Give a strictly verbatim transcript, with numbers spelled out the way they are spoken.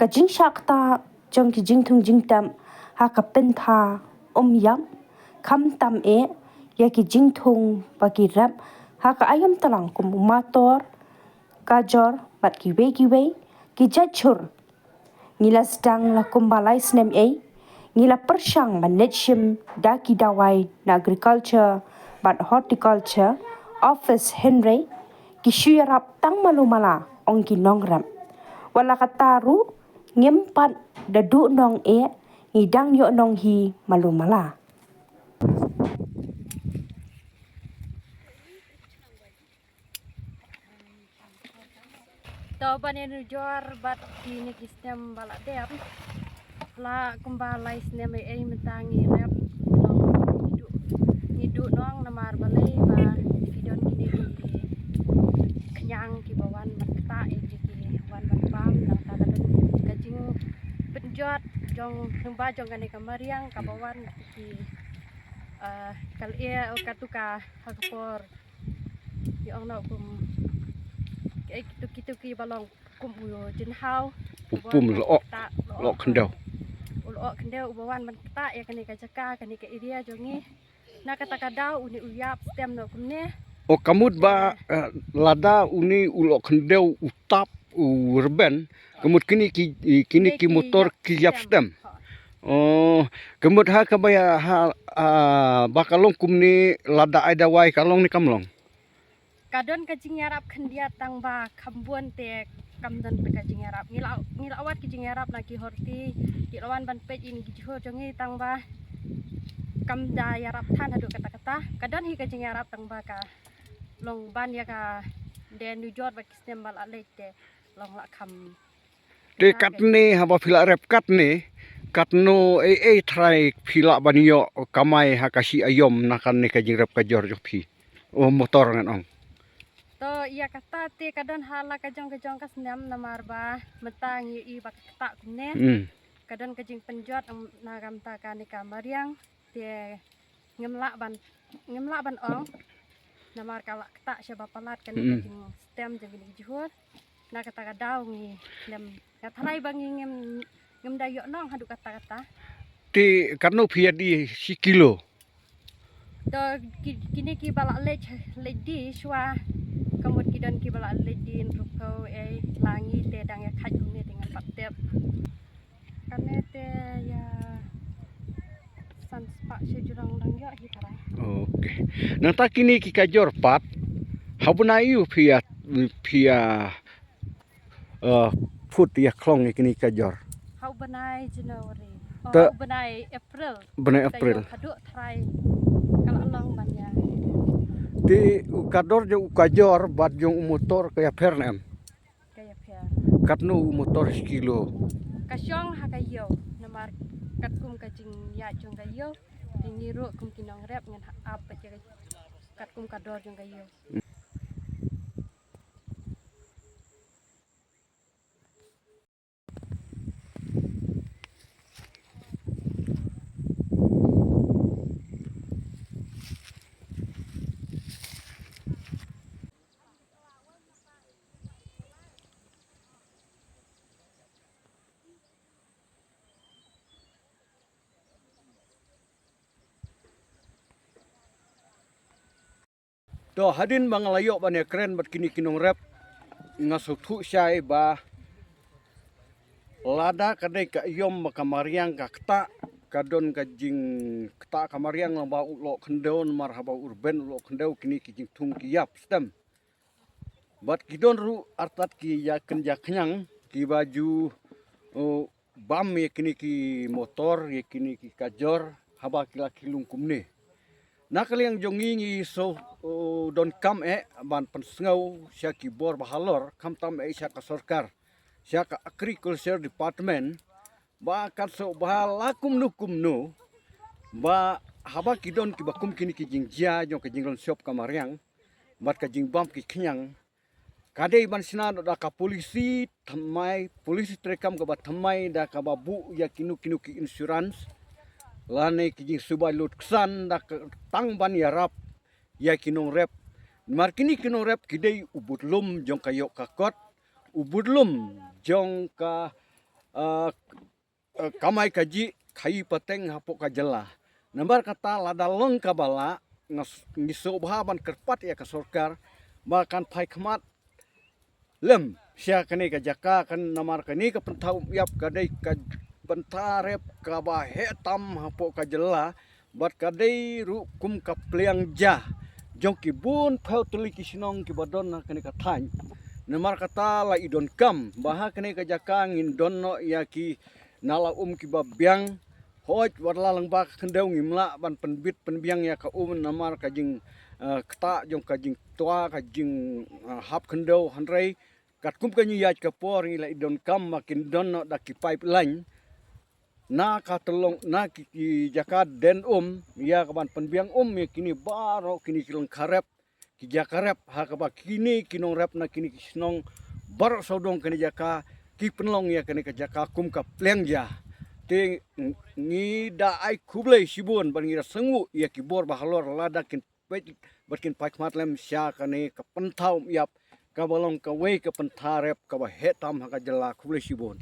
Ka jingshah ktah jong ki jingthung jingtep ha ka pynthor um ïap, khamtam eh ïa ki jingthung ba ki rep ha ka aïom tlang kum u mator, kajor bad kiwei kiwei ki jait jhur. Ngi la sdang la kumba lai snem ei, ngi la pyrshang ban leit shim da ki dawai na Agriculture bad Horticulture Office, hynrei ki shu ïarap tang malu mala, ong ki nongrep. Wat la katta ruh, ngim pat da duh nong eh, ngi dang ïoh nong hi malu mala. To ban ïanujor bad kine ki snem ba la dep, la kumba lai snem ei ei mynta ngi rep nong, ngi duh, ngi duh nong namar balei ba ki don kine ki khñiang kiba wan ban ktah ïa ki, ki wan ban bam, nangta ka don ka jingpynjot jong, lyngba jong kane ka mariang kaba wan ki, ah, ka lyer, oh, katu ka ha ka por, ïa ong noh kum, eh, kitu, kitu kiba long kum u jynhaw, u pum lyoh, lyoh khyndew, u lyoh khyndew uba wan ban ktah ïa kane ka jaka, kane ka area jong ngi. Na kata ka daw une u ïap stem noh kumne. O, ka mut ba, eh, lada une u lyoh khyndew u tap, u rben, ka mut kine ki, kine ki motor ki ïap stem. O, ka mut ha kaba ïa, ha, ah, ba ka long kumne, lada ai dawai ka long ne kam long? Ka don ka jingïarap khyndiat tang ba kham bun te kam don te ka jingïarap. Ngi la, ngi la wad ki jingïarap na ki horti, ki la wan ban peit ïa ki jhur jong ngi tang ba kam da ïarap than haduh katta katta. Ka don hi ka jingïarap tang ba ka long ban ïa ka dei nujor ba ki snem ba la leit te long la kham. Te katne haba phi la rep katne, katno ei ei trai phi lah ban ïoh kamai ha ka shi aïom na kane ka jingrep kajor jong phi? O, motor ngan ong. To ïa kata te ka don ha la ka jong ka jong ka snem namar ba mynta ngi i ba ka ktah kumne. Hmm. Ka don ka jingpynjot na ka bynta kane ka mariang. Te ngim lah ban, ngim lah ban ong namar ka la ktah sha ba palat kane ka, mm, jingstem jong kine ki jhur. Na kata ka daw ngi khlem, nga tharai ba ngi ngim, ngim da ïoh nong haduh katta katta. Te katno phi ïa die shi kilo? To ki, kine kiba la leit, leit die shuwa, ka mut ki don kiba la leit die hynriewphew, eh, la ngi te dang ïa khat kumne te ngan pat tep. Kane te ïa san spah shi jrong dang ïoh hi trai. Okay. Nangta kine ki kajor pat, ha u bnai aiu phi ïa, phi ïa, eh, phut ïa khlong ïa kine ki kajor? Ha u bnai January. Oh, ha u bnai April. Bnai April. Ka ïoh haduh trai ka la long ban ïa. Te u kdor jong u kajor bad jong u motor ka ïapher ne em? Ka ïapher. Katno u motor shi kilo? Ka shong ha ka ïew, namar katkum ka jingïaid jong ka ïew, te ngi ruh kum ki nongrep ngin ap beit ïa ka katkum ka dor jong ka ïew. To hadien ba nga la ïoh ban ïakren bad kine ki nongrep, nga sngewthuh shai ba lada ka dei ka aïom ba ka mariang ka ktah, ka don ka jingktah ka mariang lang ba u lyoh khyndew, namar haba u rben u lyoh khyndew kine ki jingthung ki ïap stem. Bad ki don ruh artat ki ïa kynja khñiang kiba ju, uh, bam ïa kine ki motor, ïa kine ki kajor, haba ki la khih lung kumne. Na ka liang jong ngi ngi shu, uh, donkam eh ban pynsngew sha ki bor ba halor, khamtam eh sha ka sorkar, sha ka Agriculture Department, ba kan shu ba la kumno kumno, ba haba ki don kiba kum kine ki jingjia jong ka jinglong shop ka mariang bad ka jingbam ki khñiang, ka dei ban shna noh da ka polisi thymmai, polisi treikam kaba thymmai da kaba buh ïa kino kino ki insurance lane ki jingsubai lutksan da ka tang ban ïarap ïa ki nongrep. Namar kine ki nongrep ki dei u budlum jong ka ïoh ka kot, u budlum jong ka uh, uh, kamai kajih khaïi pateng hapoh ka jylla. Namar kata lada long kaba lah, ngi sngewbha ban kyrpad ïa ka sorkar ba kan phai khmat lem sha kane ka jaka, kan namar kane ka pynthau ïap ka dei ka pynthau rep kaba heh tam hapoh ka jylla, bad ka dei ruh kum ka pliang ja jong ki bun phew tylli ki shnong kiba don ha kane ka thaiñ. Namar kata la i donkam ba ha kane ka jaka ngin don noh ïa ki nala um kiba biang. Hooid, wat la lyngba ka khyndew ngim lah ban pynbit pynbiang ïa ka um namar ka jing, uh, ktah jong ka jingtwa, ka jing, uh, hap khyndew, hynrei katkum ka ñiuïaid ka por ngi la i donkam ba kin don noh da ki pipeline na ka tyllong, na ki, ki jaka den um, ïa ka ban pynbiang um ïa kine baroh kine ki lyngkha rep, ki jaka rep, ha kaba kine ki nongrep na kine ki shnong baroh sawdong kane jaka ki pynlong ïa kane ka jaka kum ka pliang ja. Te ngi da ai khublei shibun bad ngi da sngew ïa ki bor ba halor lada kin peit bad kin phai khmat lem sha kane ka pynthau ïap kaba long kawei ka pynthau rep kaba heh tam ha ka jylla. Khublei shibun.